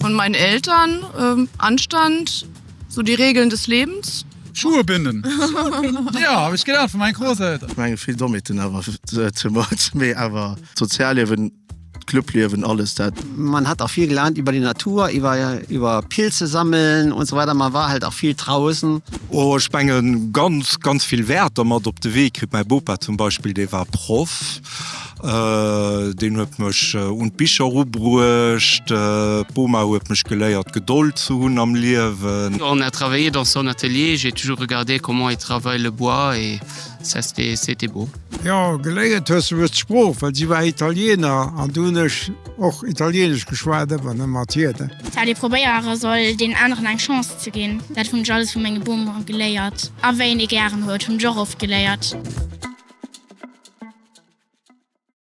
Von meinen Eltern, Anstand, so die Regeln des Lebens. Schuhe binden, jo, hab ech gelernt vun mengen Großeltern. Ech menge vill Dommheeten awer zemools, mee awer d'Sozialliewen, d'Clubliewen, alles dat. Man hat auch viel gelernt über die Natur, iwwer iwwer Pilze sammeln und so weiter, man war halt auch viel draußen. Oh ech mengen ganz ganz vill Wäerter mat op de Wee kritt. Mäi Bopa zum Beispill, dee war Proff. Deen huet mech un d'Bicher erubruecht. D'Boma huet mech geléiert, Gedold ze hunn am Liewen. On a travaillé dans son atelier, j'ai toujours regardé comment il travaille le bois et ça c'était beau. Jo, geléiert hues du d'Sprooch, well si war Italiener an du hunn ech och Italienesch geschwat ëmmer ne mat hir. Wat ee probéiere soll, deenen aneren eng Chance ze ginn, dat hunn ech alles vu menge Bom geléiert. A wéi een ee gären huet, hunn ech och oft geléiert.